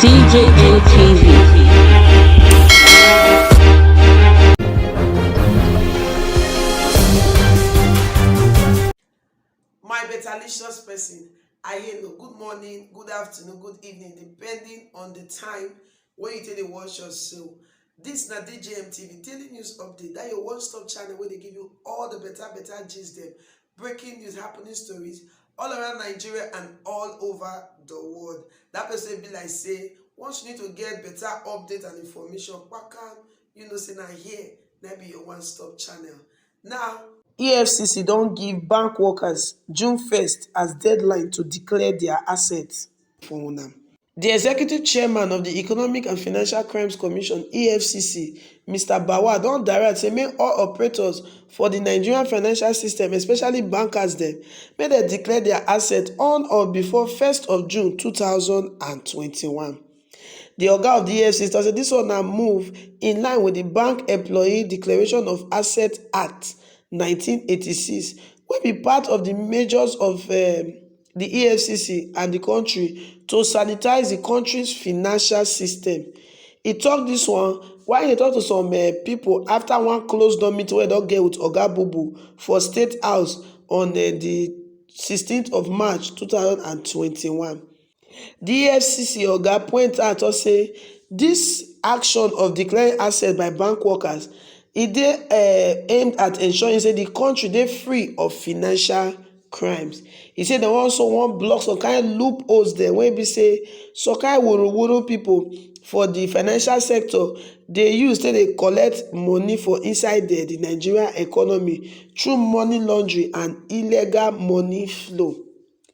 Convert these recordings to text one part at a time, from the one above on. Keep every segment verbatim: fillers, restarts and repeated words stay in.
D J N T V. My betalicious person, I hello, good morning, good afternoon, good evening, depending on the time when you take the watch us. So, this na D J M T V daily news update. That your one-stop channel where they give you all the better, better gist them, breaking news, happening stories all around Nigeria and all over the world. That person be like say, once you need to get better update and information, waka, you know, say na here, na be your one-stop channel. Now, E F C C don give bank workers June first as deadline to declare their assets for una. The executive chairman of the Economic and Financial Crimes Commission, E F C C, Mister Bawa, don direct say make all operators for the Nigerian financial system, especially bankers dem, make dem declare their assets on or before first of June two thousand and twenty-one. The oga of the E F C C talk say this one na move in line with the Bank Employee Declaration of Asset Act nineteen eighty-six, wey be part of the measures of um, the E F C C and the country to sanitize the country's financial system. He talk this one while he talk to some uh, people after one closed door meeting wey don get with Oga Bubu for State House on uh, the sixteenth of March two thousand and twenty-one. The E F C C oga point out to say this action of declaring asset by bank workers, e dey uh, aimed at ensuring say the country dey free of financial crimes. He say dem also wan block some kind loopholes dem wey be say some kind wuruwuru people for the financial sector dey use take dey collect money for inside the, the Nigerian economy through money laundering and illegal money flow.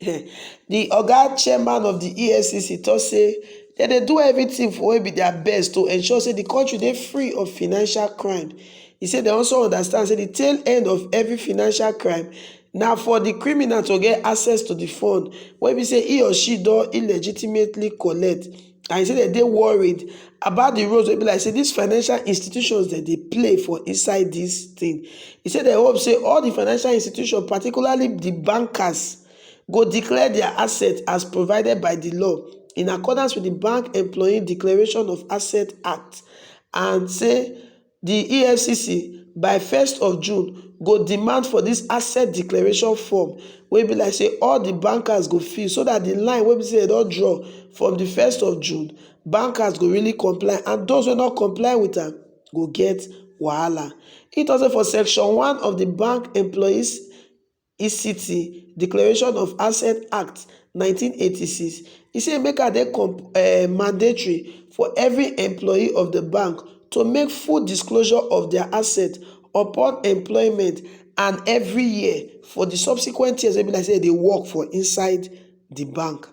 The oga chairman of the E F C C talk say dem dey do everything for wey be their best to ensure say the country dey free of financial crime. He say dem also understand say the tail end of every financial crime na for the criminal to get access to the fund wey be say he or she don illegitimately collect. And he say dem dey worried about the roles wey be like say these financial institutions dem dey play for inside this thing. He say dem hope say all the financial institutions, particularly the bankers, go declare their assets as provided by the law in accordance with the Bank Employee Declaration of Asset Act and say the E F C C by first of June go demand for this asset declaration form wey be like say all the bankers go fill so that the line wey be say dem don draw from the first of June, bankers go really comply and those wey no comply with am go get wahala. He talk say for section one of the Bank Employees E C T Declaration of Asset Act nineteen eighty-six, e say make am dey comp- eh, mandatory for every employee of the bank to make full disclosure of their asset upon employment and every year for the subsequent years wey be like say dem dey work for inside the bank.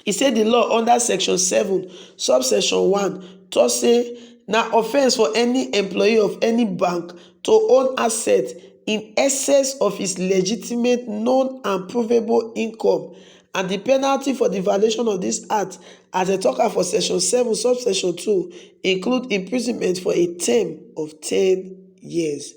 E say the law under section seven, subsection one, talk say na offence for any employee of any bank to own asset in excess of his legitimate known and provable income, and the penalty for the violation of this act, as dem talk am for section seven, subsection two, include imprisonment for a term of ten years.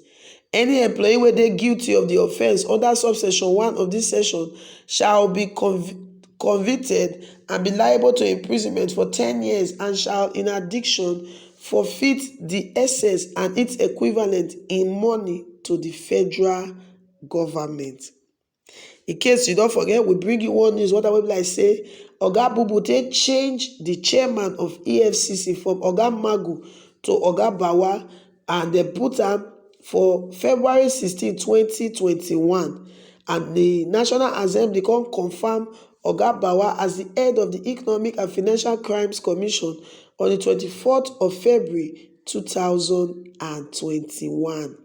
Any employee wey dey guilty of the offence under subsection one of this section shall be conv- convicted and be liable to imprisonment for ten years and shall, in addition, forfeit the excess and its equivalent in money to the federal government. In case you don forget, we bring you one news wey be like say Oga Bubu take change the chairman of E F C C from Oga Magu to Oga Bawa, and dem put am for February sixteen, twenty twenty-one. And the National Assembly come confirm Oga Bawa as the head of the Economic and Financial Crimes Commission on the twenty-fourth of February two thousand and twenty-one.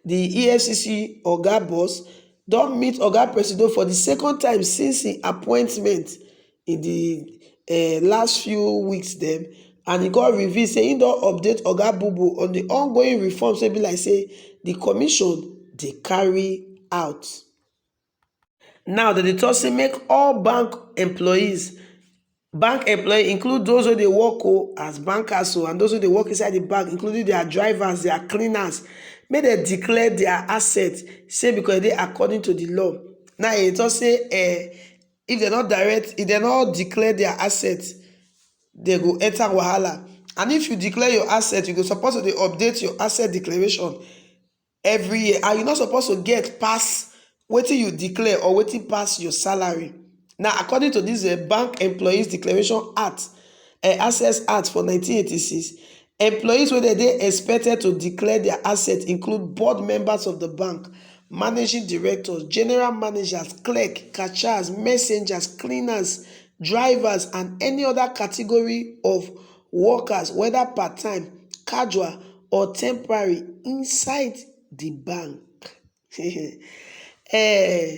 The E F C C oga boss don meet Oga Presido for the second time since im appointment in the uh, last few weeks dem, and e come reveal say im don update Oga Bubu on the ongoing reforms wey be like say the commission dey carry out. Now dem dey talk say make all bank employees, bank employee include those wey dey work o as bankers o, and those wey dey work inside the bank, including their drivers, their cleaners, make dem declare their asset, say because e dey according to the law. Now e dey talk say eh, if dem no direct, if dem no declare their asset, they go enter wahala. And if you declare your asset, you go suppose to dey update your asset declaration every year, and you no suppose to get pass wetin you declare or wetin pass your salary. Now, according to this uh, Bank Employees Declaration Act, uh, Access Act for nineteen eighty-six, employees wey dem dey expected to declare their assets include board members of the bank, managing directors, general managers, clerk, cashiers, messengers, cleaners, drivers, and any other category of workers, whether part-time, casual, or temporary, inside the bank. Eh,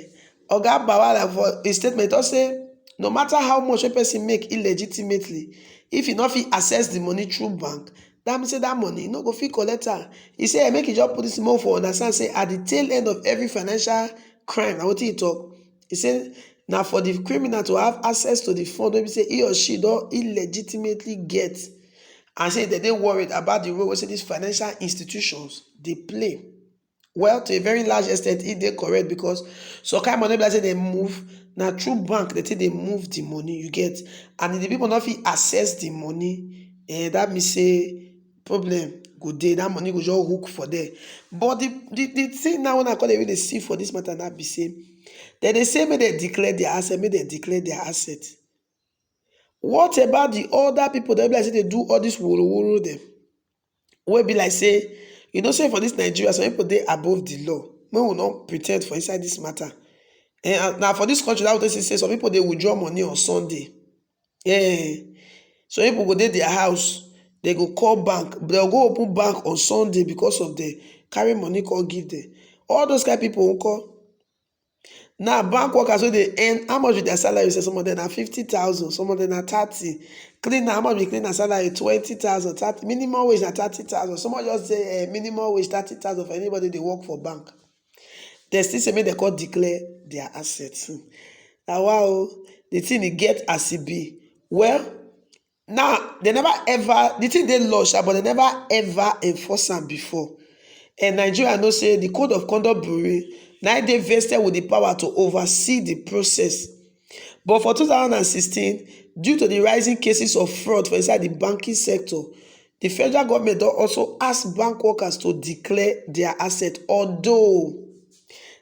Oga Bawala for a statement talk say no matter how much a person make illegitimately, if you no fit access the money through bank, that means say that money you no go fit collect am. He say make you just put this more for understand say at the tail end of every financial crime, na wetin he talk. He say na for the criminal to have access to the fund wey be say he or she don illegitimately get, and say dem dey worried about the role wey say these financial institutions dey play. Well, to a very large extent, e dey correct because some kind money be like say dem move, na through bank dem take dey move the money you get, and if the people no fit access the money, eh, that means say problem go dey, that money go just hook for there. But the the the thing now wey I come dey really see for this matter now be say dem dey say make dem declare their asset, make dem declare their asset. What about the other people that be like say dey do all this wuru wuru dem? Wey be like say, you know say for this Nigeria, some people dey above the law. Make we no pretend for inside this matter. And na for this country that we take see say some people dey withdraw money on Sunday. Eh, some people go dey their house, dem go call bank, dem go open bank on Sunday because of dem carry money come give dem. All those kind people nko? Now, bank workers wey dey earn, how much be their salary? Say some of them na fifty thousand, some of them na thirty. Cleaner, how much be cleaner salary? Twenty thousand. Thirty, minimum wage na thirty thousand. Someone just say eh, minimum wage thirty thousand for anybody dey work for bank. Dem still say make dem come declare their assets. Hmm. Na wa o, the thing e get as e be. Well, now, dem never ever, the thing dey law sha, but dem never ever enforce am before. And Nigeria know say the Code of Conduct Bureau na im dey vested with the power to oversee the process. But for two thousand and sixteen, due to the rising cases of fraud for inside the banking sector, the federal government don also ask bank workers to declare their asset, although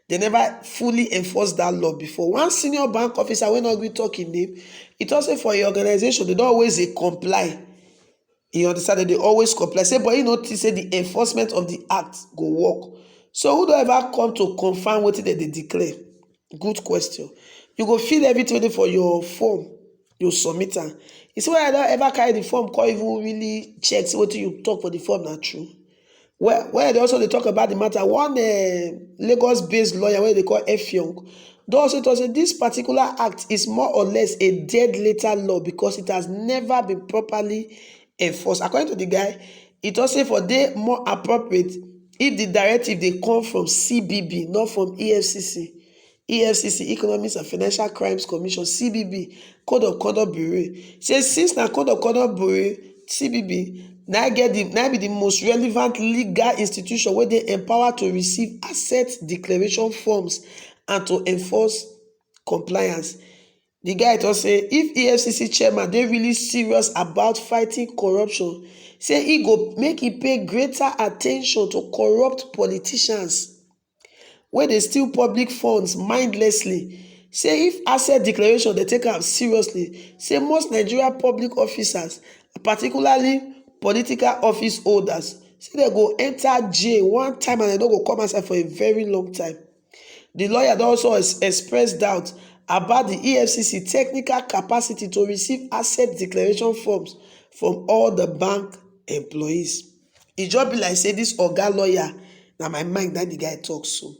dem never fully enforce that law before. One senior bank officer wey no gree talk im name, e talk say for im organization, dem don always dey comply. You understand? Dem dey always comply. Say, but e no think say the enforcement of the act go work. So who don ever come to confirm wetin dem dey declare? Good question. You go fill everything wey dey for your form, you submit am. You see, when I don ever carry the form, come even really check see wetin you talk for the form na true. Well, when they also dey talk about the matter, one uh, Lagos-based lawyer wey dem dey call Effiong don also talk say this particular act is more or less a dead letter law because it has never been properly enforced. According to the guy, e talk say for dey more appropriate if the directive dey come from C B B, not from E F C C. E F C C, Economics and Financial Crimes Commission, C B B, Code of Conduct Bureau, say since na Code of Conduct Bureau, C B B, na im get the, na im be the most relevant legal institution wey dey empowered to receive asset declaration forms and to enforce compliance. The guy talk say if E F C C chairman dey really serious about fighting corruption, say e go make e pay greater attention to corrupt politicians wey dey steal public funds mindlessly. Say if asset declaration dey take am seriously, say most Nigeria public officers, particularly political office holders, say dem go enter jail one time and dem no go come outside for a very long time. The lawyer don also ex- express doubt about the E F C C technical capacity to receive asset declaration forms from all the bank employees. E just be like say this oga lawyer, na my mind na the guy talk so.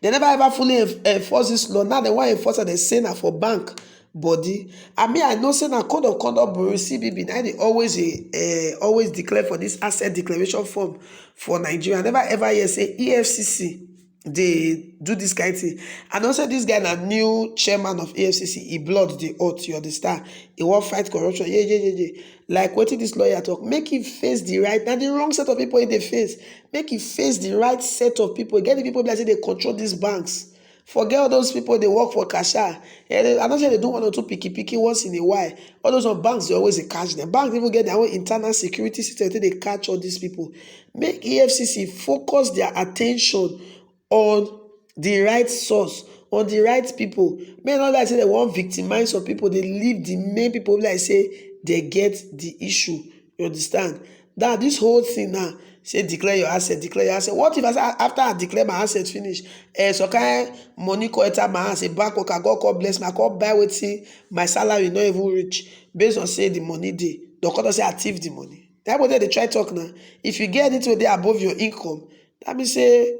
Dem never ever fully enf- enforce this law. Now dem wan enforce am, dem say na for bank body. I mean, I know say na Code of Conduct Bureau, C B B, na dey always dey uh, always declare for this asset declaration form for Nigeria. I never ever hear say E F C C dey do this kind thing. And also, this guy na new chairman of E F C C. He blood dey hot, you understand? He wan fight corruption. Yeah, yeah, yeah, yeah. Like wetin this lawyer talk, make him face the right. Na the wrong set of people he dey face. Make him face the right set of people. Get the people like say dey control these banks. Forget all those people dey work for cashier. Eh, they- I don't say they do one or two picky picky once in a while. All those on banks, they always dey catch them. Banks even get their own internal security system to they catch all these people. Make E F C C focus their attention on the right source, on the right people. Make not like say they want victimize some people. They leave the main people like say they get the issue. You understand? That this whole thing now, say declare your asset, declare your asset. What if I say after I declare my asset finish, eh, so kind money go enter my hand, say bank worker, God God bless me, I come buy wetin my salary no even reach. Based on say the money dey, the doctor say I thief the money. That way they try talk now. If you get it wey dey above your income, that means say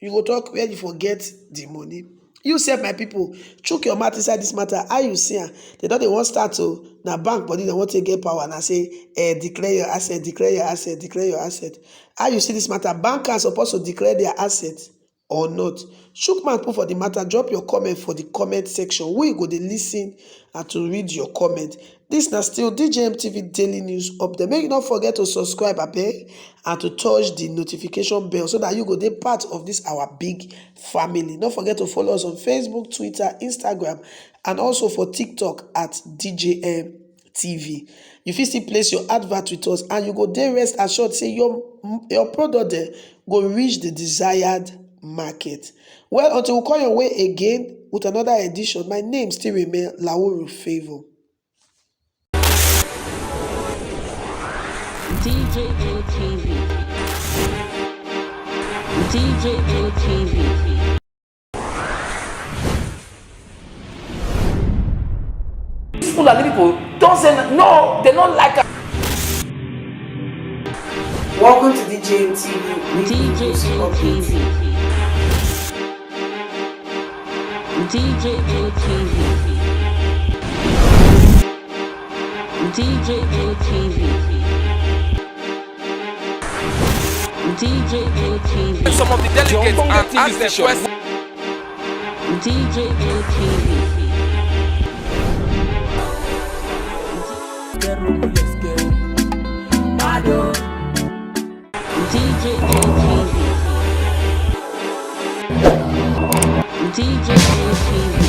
you go talk where you for get the money. You sef, my people, chook your mouth inside this matter. How you see am? They don dey wan start o. Na bank body they want to get power and say, eh, declare your asset, declare your asset, declare your asset. How you see this matter? Bankers supposed to declare their asset or not? Chook mouth put for the matter. Drop your comment for the comment section. We go dey listen and to read your comment. This na still D J M T V Daily News Update. Make you not forget to subscribe, abeg, and to touch the notification bell so that you go dey part of this our big family. Don't forget to follow us on Facebook, Twitter, Instagram, and also for TikTok at D J M T V. You fit still place your advert with us, and you go dey rest assured say your your product there go reach the desired market. Well, until we call your way again with another edition, my name still remain Lauru Favor. D J M T V. D J M T V. These Fulani people don't say n- no, they don't like us. Welcome to D J M T V. D J M T V. D J M T V. D J M T V. D J M T V. Some of the delegates and ask them questions. D J M T V. D J M T V. D J M T V.